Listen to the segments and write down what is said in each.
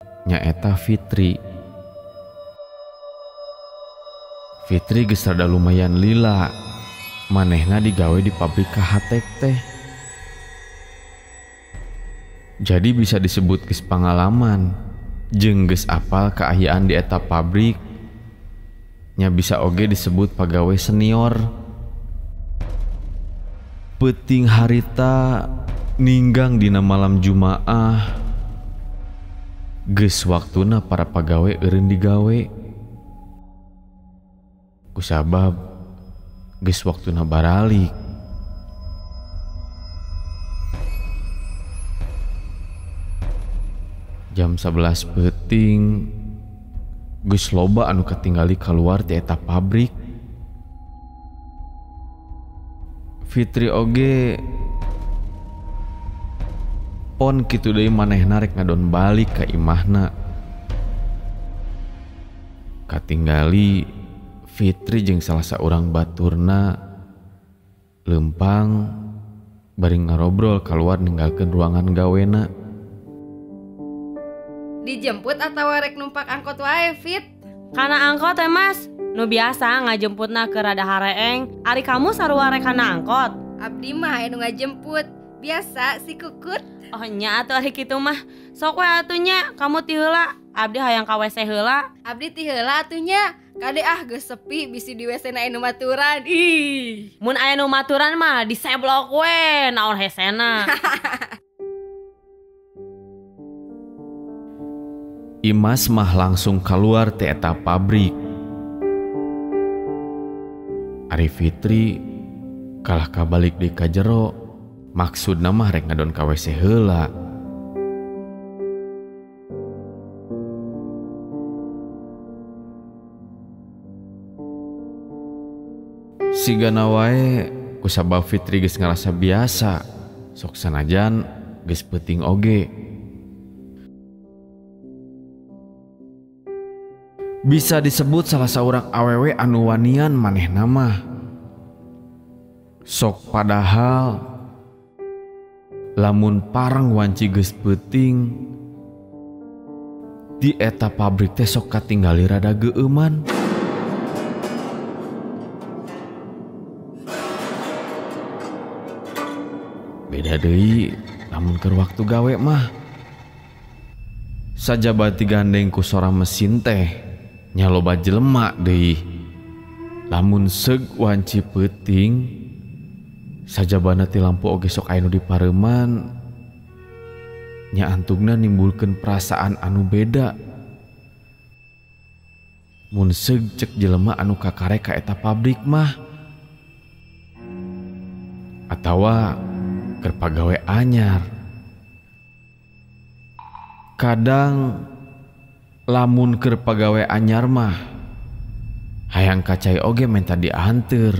Nyaeta Fitri. Fitri geus rada lumayan lila. Manehna digawe di pabrik kahatek teh. Jadi bisa disebut geus pangalaman jeung geus apal kaayaan di eta pabrik. Nya bisa oge disebut pagawe senior. Peuting harita ninggang dina malam Jumaah. Geus waktuna para pagawe eureun digawe. Kusabab geus waktuna baralik. Jam 11 peuting geus loba anu katinggali kaluar ti eta pabrik. Fitri oge pon kitu deui manehna rek ngadon balik ka imahna. Katinggali Fitri jeung salah saurang baturna leumpang bari ngarobrol kaluar ninggalkeun ruangan gawena. Dijemput atau rek numpak angkot wae, Fit? Kana angkot ya, Mas. Nu biasa ngajemputna ke rada hareeng. Ari kamu sarua rek kana angkot? Abdi mah anu ngajemput. Biasa si Kukut. Oh nya atuh ari kitu mah. Sok we atuh nya, kamu ti heula. Abdi hayang ka WC heula. Abdi ti heula atuh nya. Kade ah geus sepi bisi di WC na anu maturan. Ih. Mun aya nu maturan mah diseblok we, naon hesena. Imas mah langsung keluar ti eta pabrik. Ari Fitri kalah kabalik deui ka jero, maksudna mah rek ngadon ka WC heula. Sigana wae kusabab Fitri geus ngarasa biasa, sok sanajan geus peuting oge. Bisa disebut salah seorang awewe anu wanian manehna mah. Sok padahal lamun parang wanci geus peuting di eta pabrik teh sok katinggali rada geueuman. Beda deui lamun keur waktu gawe mah. Sajaba digandeng ku sora mesin teh nya loba jelema deui. Lamun seug wanci peuting sajabana ti lampu oge sok aya nu dipareuman, nya antugna nimbulkeun perasaan anu beda. Mun seug cek jelema anu kakare ka eta pabrik mah atawa keur pagawe anyar. Kadang lamun keur pagawe anyar mah hayang kacai oge menta dianteur.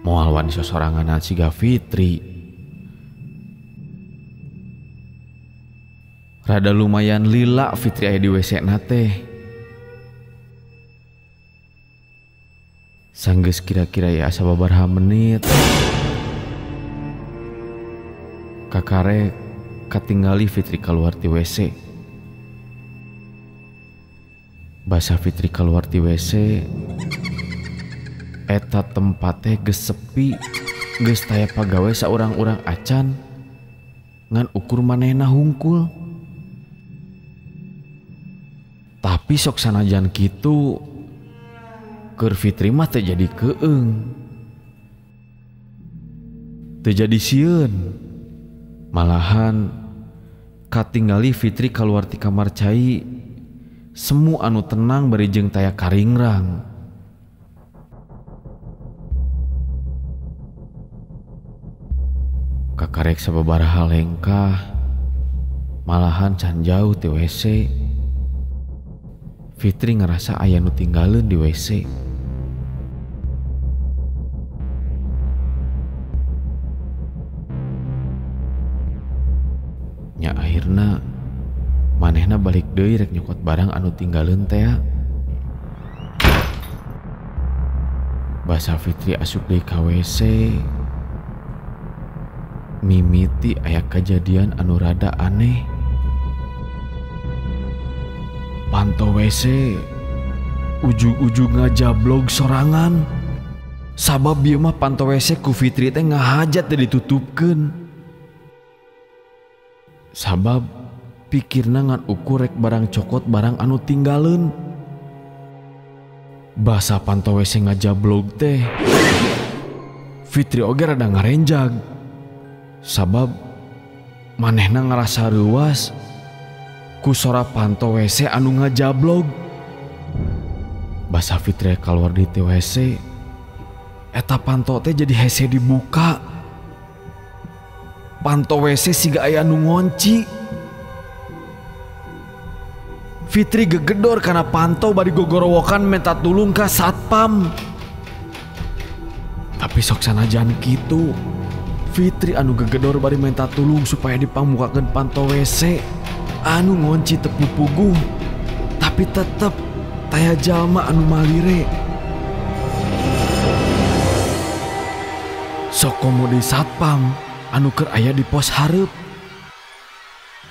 Moal wani sosoranganan siga Fitri. Rada lumayan lila Fitri aya di WC na teh. Sanggeus kira-kira ya asa babaraha menit. Kakare katinggali Fitri keluar ti WC. Basa Fitri keluar ti WC, eta tempat teh geus sepi, geus taya pagawe saurang-urang acan, ngan ukur manehna hungkul. Tapi sok sanajan kitu, keur Fitri mah teu jadi keung, teu jadi sieun. Malahan katinggali Fitri keluar ti kamar cai, semu anu tenang bari jeung taya karingrang. Kakarek sababaraha lengkah, malahan can jauh ti WC. Fitri ngerasa aya nu tinggaleun di WC. Nya akhirna manehna balik deui rek nyokot barang anu tinggaleun teh. Basa Fitri asup deui ka WC, mimiti aya kajadian anu rada aneh. Panto WC ujug-ujug ngajablog sorangan. Sabab bieu mah panto WC ku Fitri teh ngahajat teh ditutupkeun. Sabab pikirna ngan ukur rek barang cokot barang anu tinggaleun. Basa panto WC ngajablog teh Fitri oge rada ngarenjag. Sabab manehna ngarasa reuas ku sora panto WC anu ngajablog. Basa Fitri keluar di WC, eta panto teh jadi hese dibuka. Panto WC siga aya nu ngonci. Fitri gegedor kana panto bari gogorowokan minta tulung ka satpam. Tapi sok sanajan kitu, Fitri anu gegedor bari minta tulung supaya dipangmukakeun panto WC anu ngonci teu puguh, tapi tetep taya jalma anu malire. Sok komo di satpam anu keur aya di pos hareup.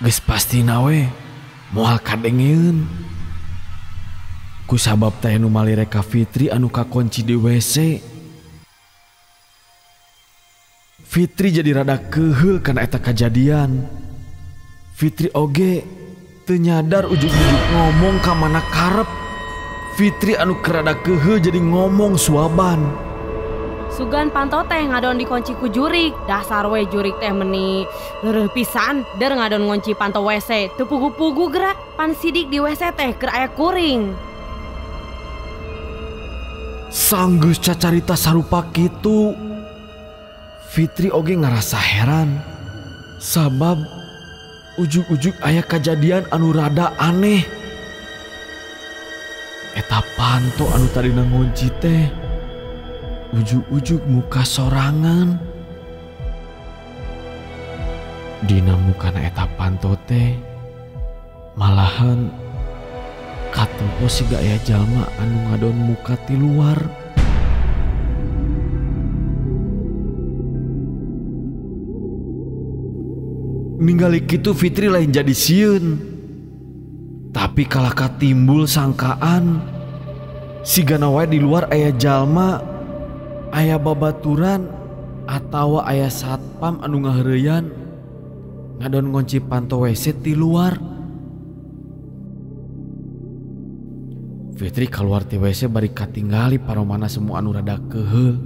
Geus pastina we moal kadengeun. Ku sabab teh nu malire ka Fitri anu kakunci di WC. Fitri jadi rada keheul kana eta kajadian. Fitri oge teu nyadar ujug-ujug ngomong ka mana karep. Fitri anu kerada keheul jadi ngomong suaban. Sugan panto teh ngadon dikunci ku jurik. Dasar we jurik teh meni leureuh pisan der ngadon ngunci panto WC. Teu pugu-pugu gerak pan sidik di WC teh keur aya kuring. Sanggeus cacarita sarupa kitu, Fitri oge ngarasa heran. Sabab ujug-ujug aya kajadian anu rada aneh. Eta panto anu tadina ngunci teh ujug-ujug muka sorangan. Dina mukana eta panto teh malahan katempo siga aya jalma anu ngadon muka ti luar. Ningali kitu Fitri lain jadi sieun, tapi kalahka timbul sangkaan sigana wae di luar aya jalma, aya babaturan atawa aya satpam anu ngaheureuyan ngadon ngonci panto WC ti luar. Fitri keluar ti WC bari katinggali paromana semua anu rada keheul.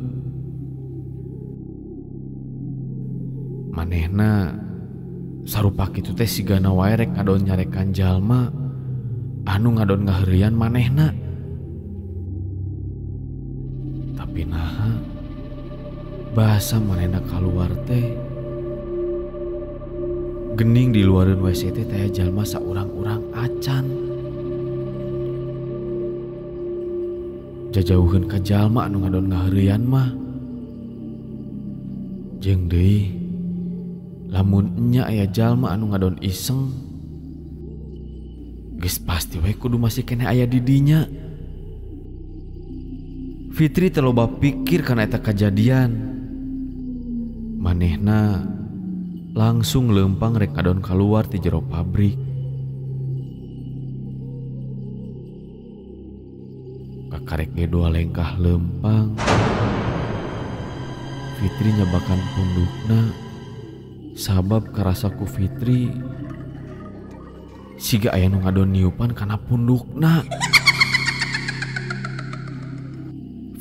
Manehna sarupa kitu teh sigana wae rek ngadon nyarekan jalma anu ngadon ngaheureuyan manehna. Tapi naha bahasa manehna kaluar teh gening di luareun WC teh taya jalma saurang-urang acan. Jajauheun ka jalma anu ngadon ngaheureuyan mah. Jeung deui lamun enya aya jalma anu ngadon iseng, geus pasti we kudu masih keneh aya di dinya. Fitri teh loba pikir kana eta kajadian. Manehna langsung leumpang rek ngadon kaluar ti jero pabrik. Kakarek ge dua lengkah leumpang, Fitri nyebakan pundukna. Sabab karasa ku Fitri siga aya nu ngadon niupan kana pundukna.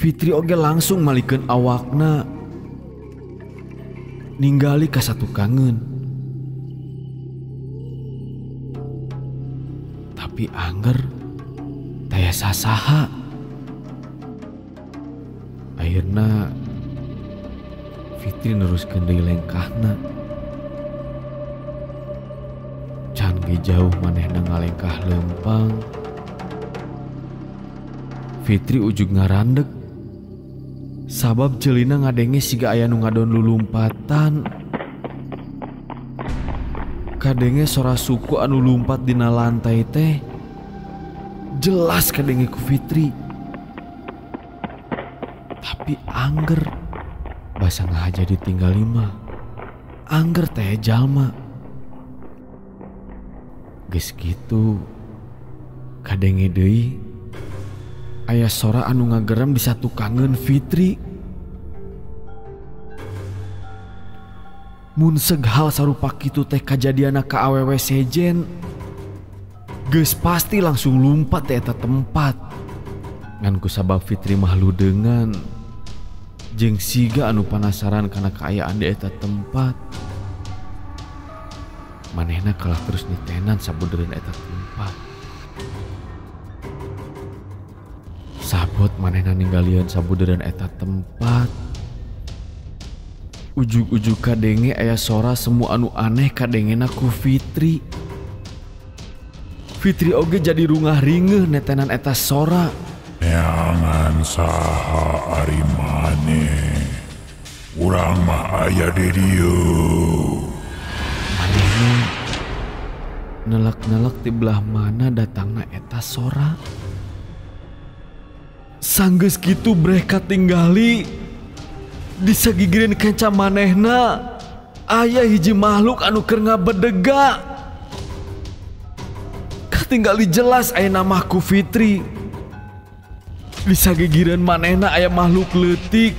Fitri oge langsung malikeun awakna ninggali ka satukangeun. Tapi angger taya sasaha. Akhirna Fitri neruskeun deui lengkahna. Can ge jauh manehna ngalengkah leumpang, Fitri ujug ngarandeg. Sabab ceulina ngadenge siga aya nu ngadon lulumpatan. Kadenge sora suku anu lumpat dina lantai teh jelas kadenge ku Fitri. Tapi angger basa ngahaja ditinggali mah angger teh jalma. Geus kitu Kadenge deui aya sora anu ngagerem di satukangeun Fitri. Mun seg hal sarupa kitu teh kajadianna ka awewe sejen, geus pasti langsung lumpat ti eta tempat. Ngan kusabab Fitri mah ludeungan jeung siga anu panasaran kana kaayaan di eta tempat. Manehna kalah terus nitenan sabudereun eta tempat. Sabot manehna ninggalian sabudereun eta tempat. Ujug-ujug kadenge aya sora semu anu aneh kadengena ku Fitri. Fitri oge jadi rungah ringeuh netenan eta sora. Neangan saha ari maneh. Urang mah aya di dieu. Manehna nelek-nelek ti belah mana datangna eta sora. Sanggeus kitu breh katinggali di sagigireun kenca manehna aya hiji makhluk anu keur ngabedega. Katinggali jelas aya nama ku Fitri. Di sagigireun manehna aya makhluk leutik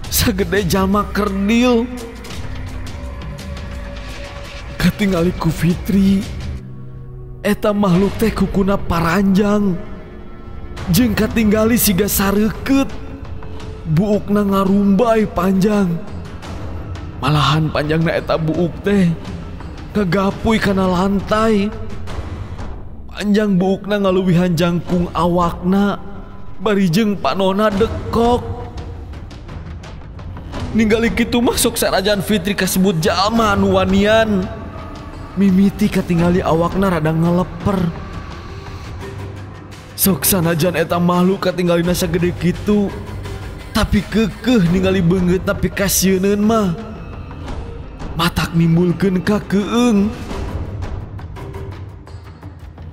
sagede jalma kerdil. Katingali ku Fitri eta makhluk teh kukuna paranjang. Jeung katinggali siga sareukeut, buukna ngarumbai panjang. Malahan panjangna eta buuk teh kagapuy kana lantai. Panjang buukna ngaluwihan jangkung awakna, bari jeung panona dekok. Ninggali kitu mah sok sanajan Fitri kasebut jalma anu wanian. Mimiti katingali awakna rada ngeleper. Sok sanajan eta makhluk katinggalina sagede kitu, tapi kekeh ningali beungeut tapi kasieuneun mah. Matak nimbulkeun kakeung.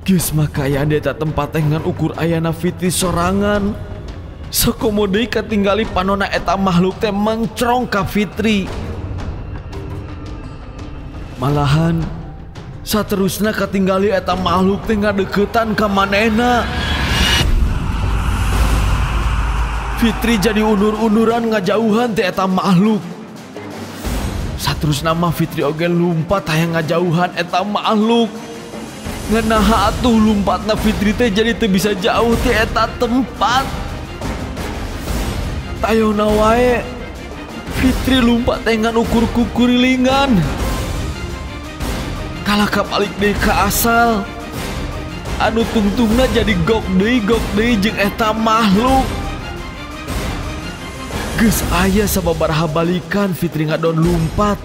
Geus mah kaayaan di eta tempat teh ngan ukur ayana Fitri sorangan. Sakomo deui katinggali panona eta makhluk teh mencrong ka Fitri. Malahan saterusna katinggali eta makhluk teh ngadeukeutan ka manehna. Fitri jadi undur-unduran ngajauhan ti eta makhluk. Saterusna mah Fitri oge lumpat hayang ngajauhan eta makhluk. Ngenaha atuh lumpatna Fitri teh jadi teu bisa jauh ti eta tempat. Tayona wae Fitri lumpat teh ngan ukur kukurilingan. Kalah kabalik deui ka asal. Anu tungtungna jadi gok deui jeung eta makhluk. Geus aya sababaraha balikan Fitri ngadon lumpat.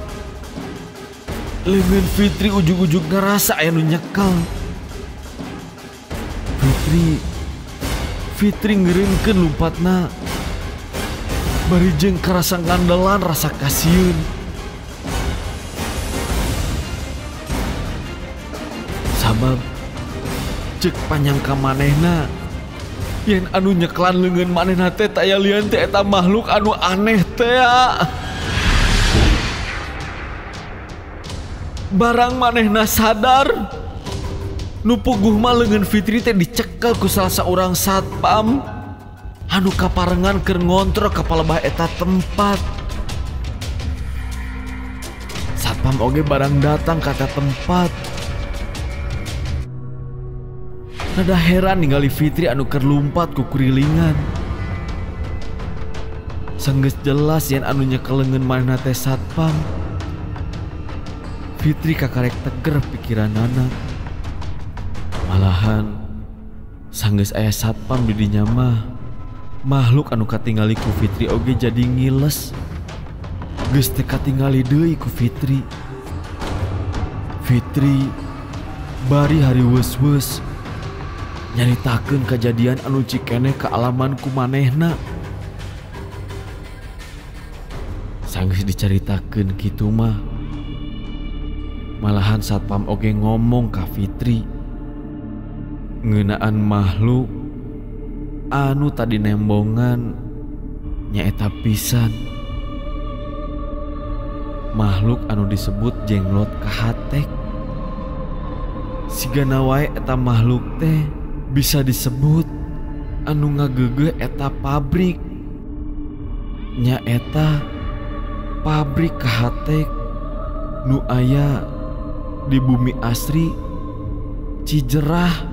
Leungeun Fitri ujug-ujug ngerasa aya nu nyekel. Fitri ngereunkeun lumpatna. Bari jeung karasa ngandelan rasa kasieun. Sabab cek panyangka manehna yen anu nyeklan leungeun manehna teh taya lian teh eta makhluk anu aneh teh. Barang manehna sadar nu puguh mah leungeun Fitri teh dicekel ku salah saurang satpam anu kaparengan keur ngontrol ka palebah eta tempat. Satpam oge barang datang ka eta tempat. Rada heran ningali Fitri anu keur lumpat ku kurilingan. Sanggeus jelas yen anu nyekel leungeun manehna teh satpam. Fitri kakarek teger pikiranana. Malahan sanggeus aya satpam di dinya mah, makhluk anu katingali ku Fitri oge jadi ngiles. Geus teu katingali deui ku Fitri. Fitri bari hari weus-weus nyaritakeun kajadian anu cikeneh kaalaman ku manehna. Sanggeus dicaritakeun kitu mah, malahan satpam oge ngomong ka Fitri ngeunaan makhluk anu tadi nembongan nyaeta pisan. Makhluk anu disebut jenglot kahatek. Sigana wae eta makhluk teh Bisa disebut anu ngagegeh eta pabrik. Nyaeta pabrik Kahatek nu aya di Bumi Asri Cijerah.